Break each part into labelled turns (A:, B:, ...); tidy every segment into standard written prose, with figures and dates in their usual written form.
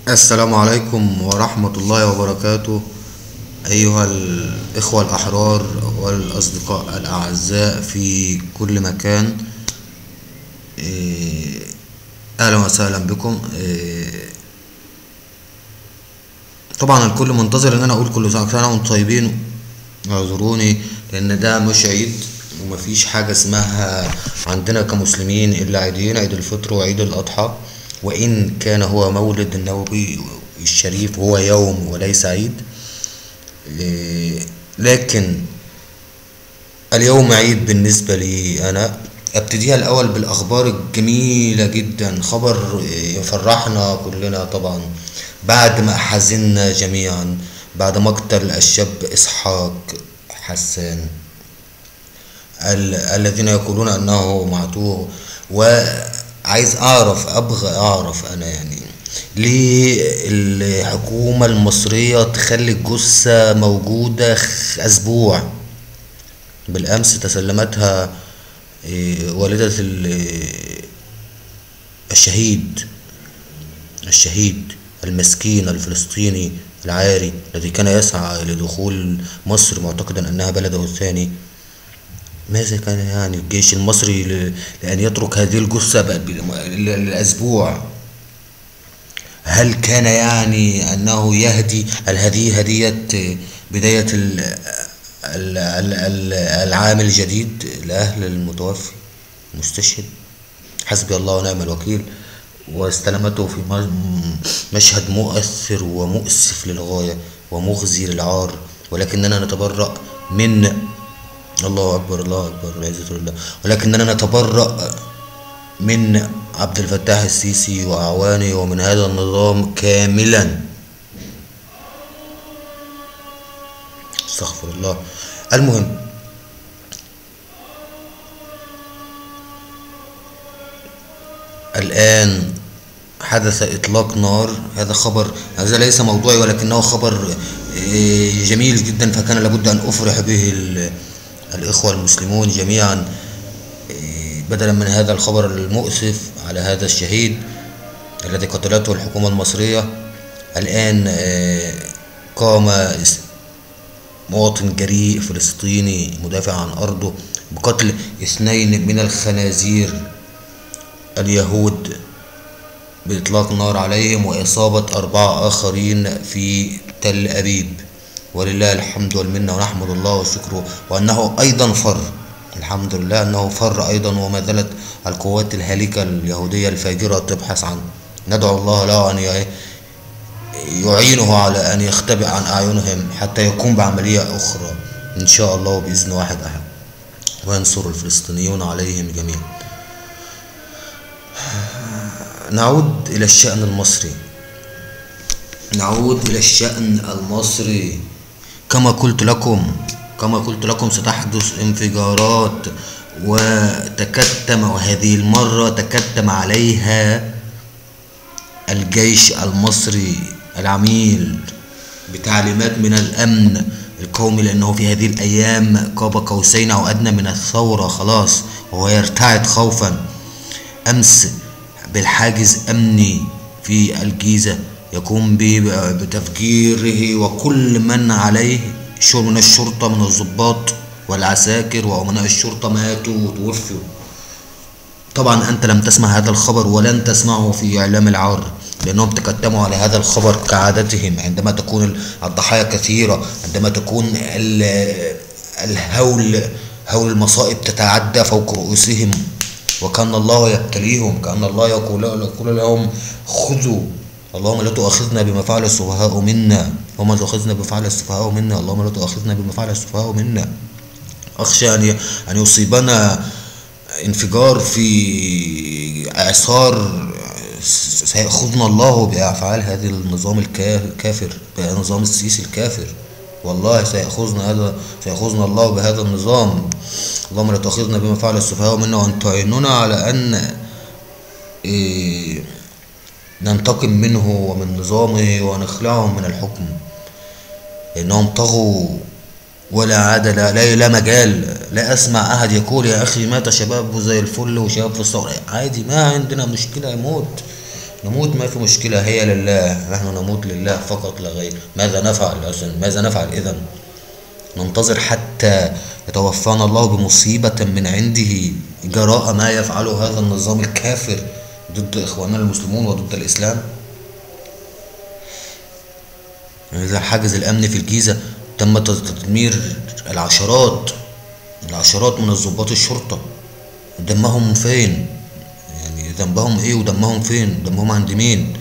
A: السلام عليكم ورحمة الله وبركاته أيها الإخوة الأحرار والأصدقاء الأعزاء في كل مكان. أهلا وسهلا بكم. طبعا الكل منتظر إن أنا أقول كل سنة وأنتم طيبين، اعذروني لأن ده مش عيد ومفيش حاجة اسمها عندنا كمسلمين إلا عيدين، عيد الفطر وعيد الأضحى، وإن كان هو مولد النبوي الشريف هو يوم وليس عيد، لكن اليوم عيد بالنسبة لي أنا. أبتديها الأول بالأخبار الجميلة جدا، خبر يفرحنا كلنا طبعا بعد ما حزنا جميعا بعد مقتل الشاب إسحاق حسان الذين يقولون أنه معتوه. وعايز أعرف، أبغى أعرف أنا يعني ليه الحكومة المصرية تخلي الجثة موجودة أسبوع؟ بالأمس تسلمتها والدة الشهيد المسكين الفلسطيني العاري الذي كان يسعى لدخول مصر معتقدا أنها بلده الثاني. ماذا كان يعني الجيش المصري لأن يترك هذه الجثة للأسبوع؟ هل كان يعني أنه يهدي هذه هدية بداية العام الجديد لأهل المتوفي المستشهد؟ حسبي الله ونعم الوكيل. واستلمته في مشهد مؤثر ومؤسف للغاية ومخزي للعار، ولكننا نتبرأ من الله أكبر الله أكبر العزة لله، ولكننا نتبرأ من عبد الفتاح السيسي وأعوانه ومن هذا النظام كاملا، استغفر الله. المهم الآن حدث إطلاق نار، هذا خبر، هذا ليس موضوعي ولكنه خبر جميل جدا، فكان لابد أن أفرح به الإخوة المسلمون جميعا بدلا من هذا الخبر المؤسف على هذا الشهيد الذي قتلته الحكومة المصرية. الآن قام مواطن جريء فلسطيني مدافع عن أرضه بقتل 2 من الخنازير اليهود بإطلاق نار عليهم وإصابة 4 آخرين في تل أبيب، ولله الحمد والمنة ونحمد الله وشكره، وأنه أيضا فر، الحمد لله أنه فر أيضا، وما زالت القوات الهالكة اليهودية الفاجرة تبحث عنه. ندعو الله له أن يعينه على أن يختبئ عن أعينهم حتى يقوم بعملية أخرى إن شاء الله بإذن واحد أحد، وينصر الفلسطينيون عليهم جميعا. نعود إلى الشأن المصري، نعود إلى الشأن المصري. كما قلت لكم ستحدث انفجارات، وتكتم، وهذه المرة تكتم عليها الجيش المصري العميل بتعليمات من الأمن القومي، لأنه في هذه الأيام قاب قوسين أو أدنى من الثورة خلاص، وهو يرتعد خوفا. أمس بالحاجز أمني في الجيزة يقوم بتفجيره وكل من عليه من الشرطة، من الضباط والعساكر وأمناء الشرطة ماتوا وتوفوا. طبعا أنت لم تسمع هذا الخبر ولن تسمعه في إعلام العار، لأنهم تكتموا على هذا الخبر كعادتهم. عندما تكون الضحايا كثيرة، عندما تكون الهول، هول المصائب تتعدى فوق رؤوسهم، وكأن الله يبتليهم، كأن الله يقول لهم خذوا، اللهم لا تؤاخذنا بما فعل السفهاء منا، اللهم لا تؤاخذنا بما فعل السفهاء منا، اللهم لا تؤاخذنا بما فعل السفهاء منا. أخشى أن يصيبنا انفجار في إعصار سيأخذنا الله بأفعال هذا النظام الكافر، بنظام السيسي الكافر. والله سيأخذنا الله بهذا النظام. اللهم لا تؤاخذنا بما فعل السفهاء منا، وأن تعيننا على أن ننتقم منه ومن نظامه ونخلعهم من الحكم، لأنهم طغوا ولا عدل، لا مجال. لا أسمع أحد يقول يا أخي مات شباب زي الفل وشباب في الثورة، عادي ما عندنا مشكلة يموت، نموت ما في مشكلة، هي لله، نحن نموت لله فقط لا غير. ماذا نفعل أصلا؟ ماذا نفعل إذن؟ ننتظر حتى يتوفانا الله بمصيبة من عنده جراء ما يفعله هذا النظام الكافر ضد إخواننا المسلمون وضد الإسلام؟ إذا الحاجز الأمني في الجيزة تم تدمير العشرات من الضباط الشرطة، دمهم فين؟ يعني ذنبهم ايه ودمهم فين؟ دمهم عند مين؟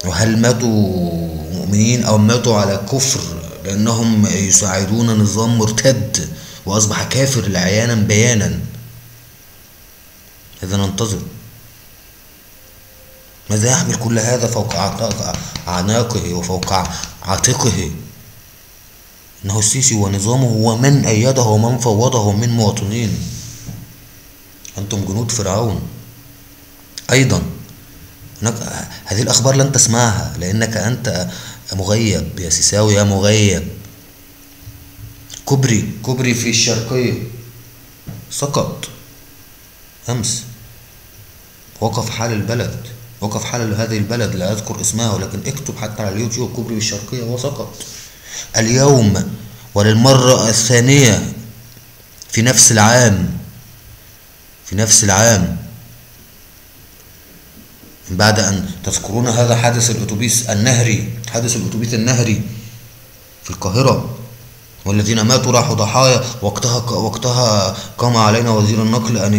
A: وهل ماتوا مؤمنين او ماتوا على كفر لانهم يساعدون نظام مرتد واصبح كافر عيانا بيانا؟ اذا ننتظر ماذا يحمل كل هذا فوق اعناقه وفوق عاتقه؟ انه السيسي ونظامه ومن ايده ومن فوضه من مواطنين. انتم جنود فرعون. ايضا هناك هذه الاخبار لن تسمعها لانك انت مغيب يا سيساوي، يا مغيب. كوبري في الشرقية سقط امس، وقف حال البلد، وقف حال هذه البلد، لا اذكر اسمها ولكن اكتب حتى على اليوتيوب كوبري في الشرقية وسقط اليوم وللمرة الثانية في نفس العام، في نفس العام، بعد أن تذكرون هذا حادث الأتوبيس النهري، حادث الأتوبيس النهري في القاهرة، والذين ماتوا راحوا ضحايا. وقتها قام علينا وزير النقل أن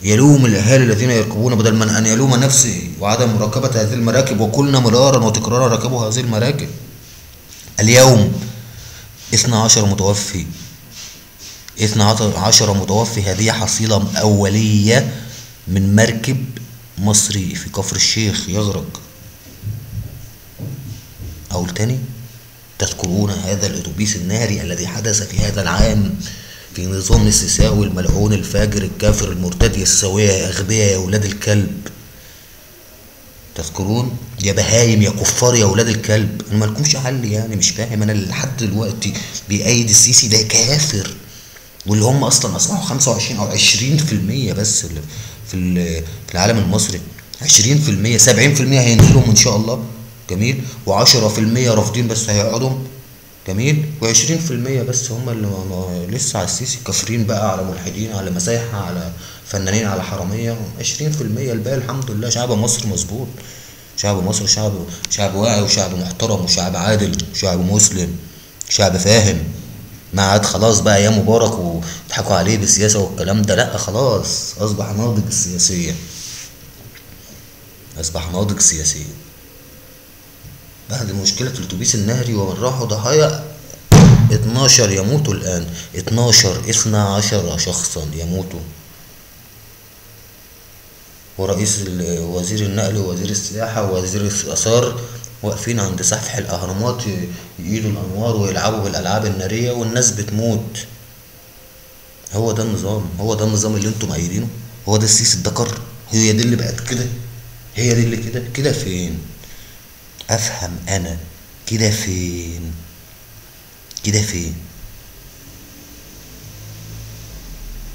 A: يلوم الأهالي الذين يركبون بدل من أن يلوم نفسه وعدم مراقبة هذه المراكب، وكلنا مرارا وتكرارا ركبوا هذه المراكب. اليوم 12 متوفي، 12 متوفي، هذه حصيلة أولية من مركب مصري في كفر الشيخ يغرق. أقول تاني، تذكرون هذا الأتوبيس النهري الذي حدث في هذا العام في نظام السيساوي الملعون الفاجر الكافر المرتد، يا السوية يا أغبياء يا أولاد الكلب. تذكرون يا بهايم يا كفار يا أولاد الكلب. أنا مالكمش حل يعني، مش فاهم أنا لحد دلوقتي بيأيد السيسي ده كافر، واللي هم أصلا أصبحوا 25 أو 20% بس في العالم المصري، 20%، 70% هينزلهم إن شاء الله، جميل، و10% رافضين بس هيقعدوا، جميل، و20% بس هم اللي لسه على السيسي كافرين بقى، على ملحدين، على مسايحة، على فنانين، على حرامية. 20%، الباقي الحمد لله شعب مصر مظبوط، شعب مصر شعب واعي وشعب محترم وشعب عادل وشعب مسلم، شعب فاهم. ما عاد خلاص بقى يا مبارك ويضحكوا عليه بالسياسة والكلام ده، لا خلاص أصبح ناضج سياسيا، أصبح ناضج سياسيا. بعد مشكلة الأتوبيس النهري ومن راحوا ضحايا 12 يموتوا الآن، 12 شخصا يموتوا، ورئيس وزير النقل ووزير السياحة ووزير الآثار واقفين عند سفح الأهرامات يقيدوا الأنوار ويلعبوا بالألعاب النارية والناس بتموت. هو ده النظام، هو ده النظام اللي انتم مأيدينه، هو ده السيسي الدكر، هي دي اللي بقت كده، هي دي اللي كده كده. فين افهم انا كده؟ فين كده؟ فين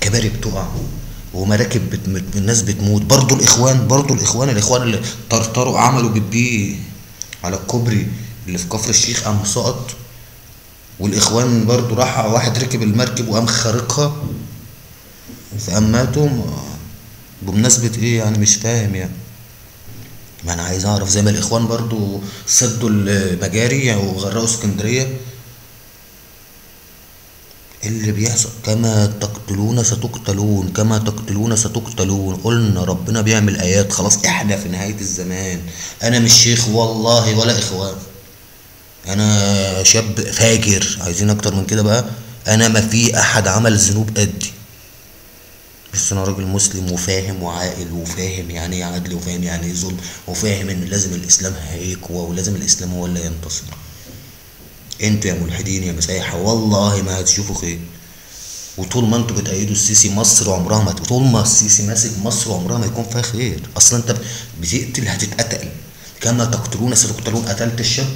A: كباري بتقع ومراكب الناس بتموت. برضو الاخوان، برضو الاخوان، الاخوان اللي طرطروا عملوا بيبي على الكوبري اللي في كفر الشيخ قام سقط، والاخوان برضو راح واحد ركب المركب وقام خارقها فقام ماتوا. بمناسبة ايه يعني؟ مش فاهم يعني. ما انا عايز اعرف. زي ما الاخوان برضو سدوا المجاري وغرقوا اسكندرية، اللي بيحصل كما تقتلون ستقتلون، كما تقتلون ستقتلون. قلنا ربنا بيعمل ايات، خلاص احنا في نهاية الزمان. انا مش شيخ والله ولا اخوان، انا شاب فاجر، عايزين اكتر من كده بقى؟ انا ما في احد عمل ذنوب قدي، بس انا راجل مسلم وفاهم وعاقل وفاهم يعني ايه عدل وفاهم يعني ايه ظلم وفاهم ان لازم الاسلام هيقوى ولازم الاسلام هو اللي ينتصر. انتوا يا ملحدين يا مسايحه والله ما هتشوفوا خير. وطول ما انتوا بتأيدوا السيسي مصر عمرها ما، طول ما السيسي ماسك مصر عمرها ما يكون فيها خير. اصلا انت بتقتل هتتقتل، كما تقتلون ستقتلون. قتلت الشاب،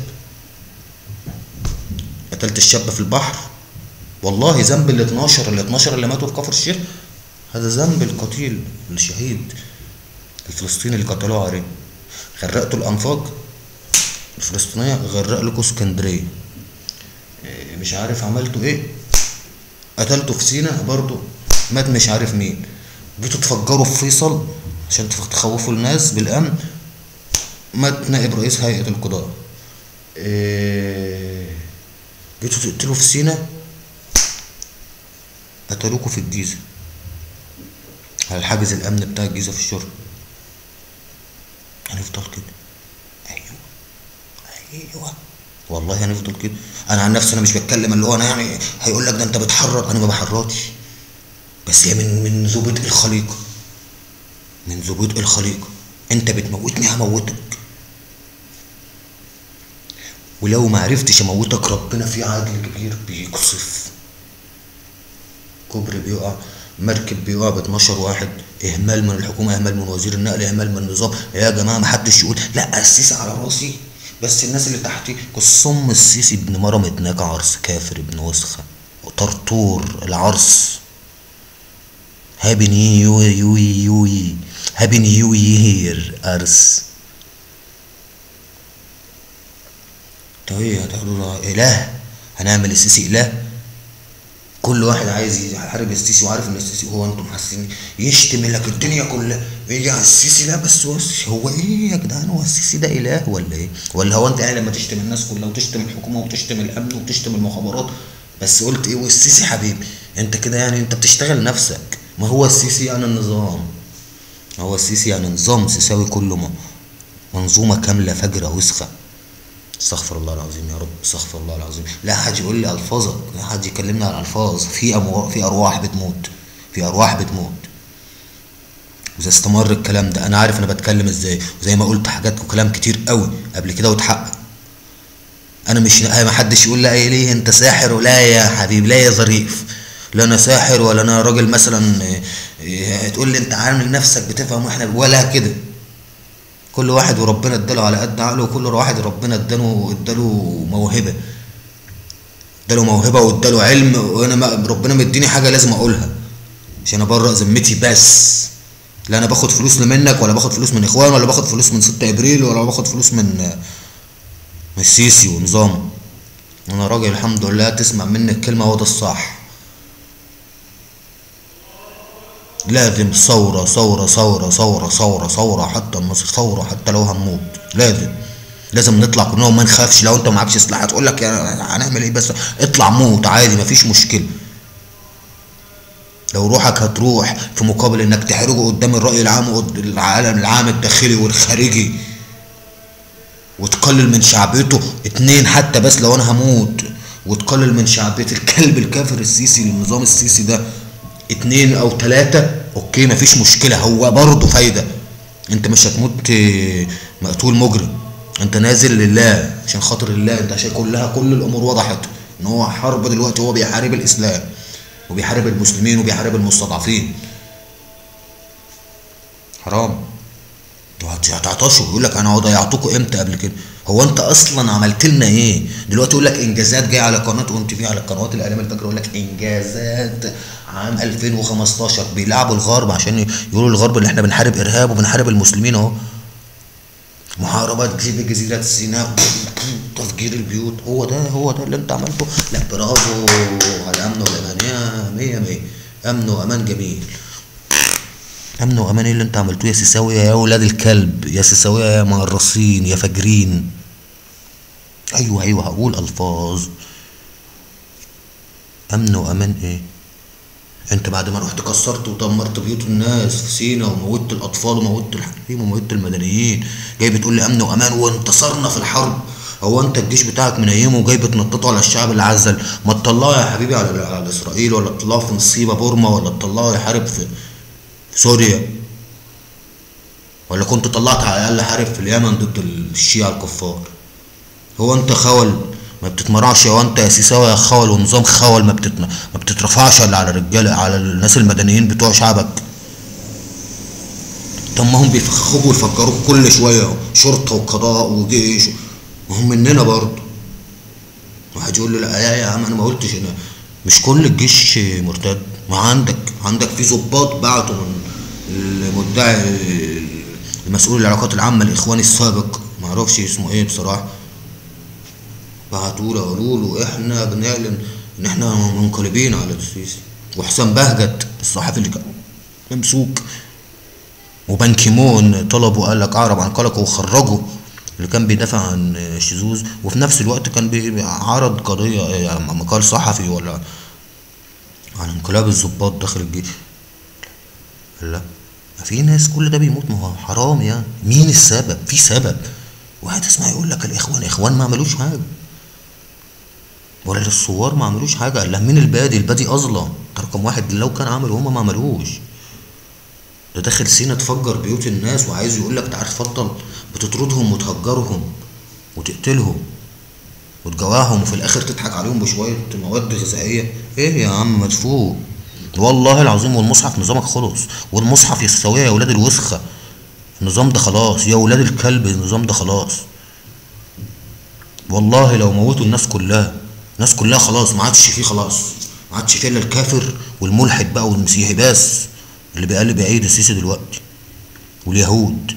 A: قتلت الشاب في البحر، والله ذنب ال 12 اللي ماتوا في كفر الشيخ هذا ذنب القتيل الشهيد الفلسطيني اللي قتلوه عليه. غرقتوا الانفاق الفلسطينية، غرق لكم اسكندرية، مش عارف عملتوا ايه، قتلتوا في سينا برضو مات مش عارف مين، جيتوا تفجروا في فيصل عشان تخوفوا الناس بالامن، مات نائب رئيس هيئة القضاء. جيتوا تقتلوا في سينا، قتلوكوا في الجيزة على الحاجز الامن بتاع الجيزة في الشرطة. هنفضل كده؟ ايوه والله هنفضل كده. انا عن نفسي انا مش بتكلم اللي هو انا يعني هيقول لك ده انت بتحرض، انا ما بحرضش، بس هي من ذو بدء الخليقة، من ذو بدء الخليقة. انت بتموتني هموتك، ولو ما عرفتش اموتك ربنا في عدل كبير بيقصف. كوبري بيقع، مركب بيقع ب 12 واحد، اهمال من الحكومة، اهمال من وزير النقل، اهمال من النظام. يا جماعة ما حدش يقول لا السيسي على راسي، بس الناس اللي تحتي قصم السيسي ابن مرمة ناجي عرس كافر ابن وسخة وطرطور العرس. happy new يو يو happy new year ارس. طيب هتاخدوا اله؟ هنعمل السيسي اله؟ كل واحد عايز يحارب السيسي وعارف ان السيسي هو، انتم حاسين يشتم لك الدنيا كلها يجي على السيسي. لا بس هو ايه يا جدعان؟ هو السيسي ده اله ولا ايه؟ ولا هو انت يعني لما تشتم الناس كلها وتشتم الحكومة وتشتم الامن وتشتم المخابرات بس قلت ايه والسيسي حبيبي، انت كده يعني انت بتشتغل نفسك. ما هو السيسي يعني النظام، هو السيسي يعني نظام سيساوي كله، منظومة كاملة فجره وسخة. استغفر الله العظيم يا رب، استغفر الله العظيم. لا حد يقول لي الفاظك، لا حد يكلمني على الالفاظ. في ارواح بتموت، في ارواح بتموت. واذا استمر الكلام ده، انا عارف انا بتكلم ازاي، وزي ما قلت حاجات وكلام كتير قوي قبل كده واتحقق. انا مش، ما حدش يقول لا ايه ليه انت ساحر، ولا يا حبيبي لا يا ظريف، لا انا ساحر ولا انا راجل مثلا تقول لي انت عامل نفسك بتفهم واحنا ولا كده. كل واحد وربنا اداله على قد عقله، وكل واحد ربنا اداله موهبة، اداله موهبة واداله علم. وانا ربنا مديني حاجة لازم اقولها عشان ابرأ ذمتي بس. لا انا باخد فلوس لا منك، ولا باخد فلوس من اخوان، ولا باخد فلوس من 6 ابريل، ولا باخد فلوس من السيسي ونظامه. انا راجل الحمد لله تسمع مني الكلمة هو ده الصح. لازم ثورة ثورة ثورة ثورة ثورة ثورة حتى النصر، ثورة حتى لو هنموت. لازم نطلع كلنا وما نخافش. لو انت معكش سلاح هتقول لك هنعمل ايه، بس اطلع موت عادي مفيش مشكلة. لو روحك هتروح في مقابل انك تحرجه قدام الرأي العام والعالم العام الداخلي والخارجي وتقلل من شعبيته 2 حتى، بس لو انا هموت وتقلل من شعبية الكلب الكافر السيسي للنظام السيسي ده 2 أو 3، okay مفيش مشكلة، هو برضه فايدة. انت مش هتموت مقتول مجرم، انت نازل لله عشان خاطر الله، انت عشان كلها كل الامور وضحت ان هو حرب دلوقتي، هو بيحارب الاسلام وبيحارب المسلمين وبيحارب المستضعفين. حرام هتعطشوا. يقول لك انا ضيعتكم امتى قبل كده؟ هو انت اصلا عملت لنا ايه؟ دلوقتي يقول لك انجازات، جاية على قناة ON TV، على قنوات الاعلام الفجر، يقول لك انجازات عام 2015. بيلعبوا الغرب عشان يقولوا للغرب ان احنا بنحارب ارهاب وبنحارب المسلمين اهو. محاربات جزيرة سيناء، تفجير البيوت، هو ده هو ده اللي انت عملته؟ لا برافو على الامن والامان، يا 100 100، امن وامان جميل. امن وامان ايه اللي انت عملتوه يا سيساوية يا ولاد الكلب، يا سيساوية يا مقرصين يا فاجرين؟ ايوه ايوه هقول الفاظ. امن وامان ايه؟ انت بعد ما رحت كسرت ودمرت بيوت الناس في سينا وموتت الاطفال وموتت الحريم وموتت المدنيين، جاي بتقول لي امن وامان وانتصرنا في الحرب؟ هو انت الجيش بتاعك منيمه وجاي بتنططه على الشعب اللي عزل؟ ما تطلعه يا حبيبي على اسرائيل، ولا تطلعه في نصيبه بورما، ولا تطلعه يحارب في سوريا، ولا كنت طلعت على الاقل حارب في اليمن ضد الشيعة الكفار. هو انت خول ما بتتمرعش؟ يا انت يا سيساوي يا خول ونظام خول ما بتترفعش الا على الرجالة، على الناس المدنيين بتوع شعبك. طب ما هم بيفخخوك ويفجروك كل شوية، شرطه وقضاء وجيش، ما هم مننا برضه. واحد يقول لي لا يا عم انا ما قلتش، انا مش كل الجيش مرتد، ما عندك في ضباط بعتوا من المدعي المسؤول العلاقات العامة الاخواني السابق، ما اعرفش اسمه ايه بصراحة، بعتوا له قالوا له احنا بنعلن ان احنا منقلبين على السيسي. وحسام بهجت الصحفي اللي كان ممسوك، وبان كيمون طلبوا قال لك اعرب عن قلقه وخرجه، اللي كان بيدافع عن شذوذ وفي نفس الوقت كان بيعرض قضية مقال صحفي ولا عن انقلاب الضباط داخل الجيش. لا، ما في ناس كل ده بيموت، ما هو حرام يعني. مين السبب؟ في سبب. واحد اسمع يقول لك الاخوان، الاخوان ما عملوش حاجة، ولا الثوار ما عملوش حاجة. قال مين البادي؟ البادي اظلم، ده رقم واحد. لو كان عملوا هما ما عملوش. ده داخل سينا تفجر بيوت الناس وعايز يقول لك تعال اتفضل، بتطردهم وتهجرهم وتقتلهم وتجوعهم، وفي الاخر تضحك عليهم بشوية مواد غذائية. ايه يا عم مدفوع والله العظيم. والمصحف نظامك خلص، والمصحف يستوي يا ولاد الوسخة. النظام ده خلاص يا ولاد الكلب، النظام ده خلاص. والله لو موتوا الناس كلها، الناس كلها خلاص ما عادش فيه، خلاص ما عادش فيه الا الكافر والملحد بقى والمسيحي بس اللي بيقلب يعيد السيسي دلوقتي، واليهود.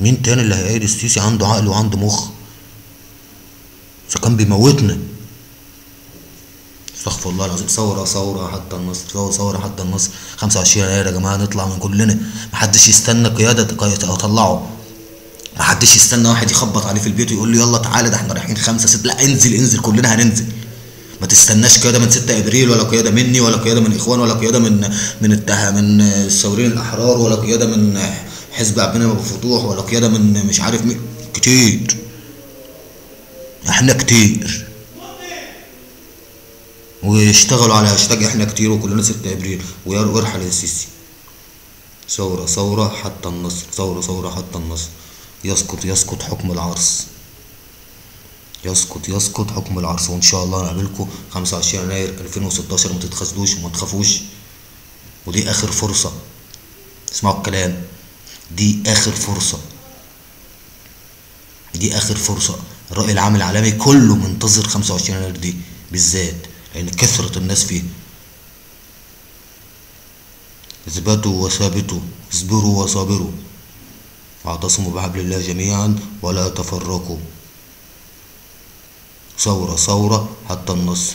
A: مين تاني اللي هيعيد السيسي عنده عقل وعنده مخ؟ اذا كان بيموتنا. استغفر الله العظيم. ثورة ثورة حتى النصر، ثورة ثورة حتى النصر. 25 يناير يا جماعة نطلع من كلنا، محدش يستنى قيادة اطلعه، محدش يستنى واحد يخبط عليه في البيت ويقول له يلا تعالى ده احنا رايحين 5 6، لا انزل انزل كلنا هننزل. ما تستناش قيادة من 6 ابريل ولا قيادة مني ولا قيادة من اخوان ولا قيادة من الثوريين الاحرار ولا قيادة من حزب عبد المنعم ابو فتوح ولا قيادة من مش عارف مين. كتير، احنا كتير. واشتغلوا على هاشتاج احنا كتير وكلنا 6 ابريل وارحل يا سيسي. ثورة ثورة حتى النصر، ثورة ثورة حتى النصر. يسقط يسقط حكم العرس، يسقط يسقط حكم العرس. وان شاء الله نقابلكم 25 يناير 2016. ما تتخاذلوش وما تخافوش، ودي اخر فرصة. اسمعوا الكلام، دي اخر فرصة، دي اخر فرصة. الرأي العام العالمي كله منتظر 25 يناير دي بالذات، لان كثرة الناس فيه. اثبتوا وثابتوا، اصبروا وصابروا، واعتصموا بحبل الله جميعا ولا تفرقوا. ثورة ثورة حتى النصر.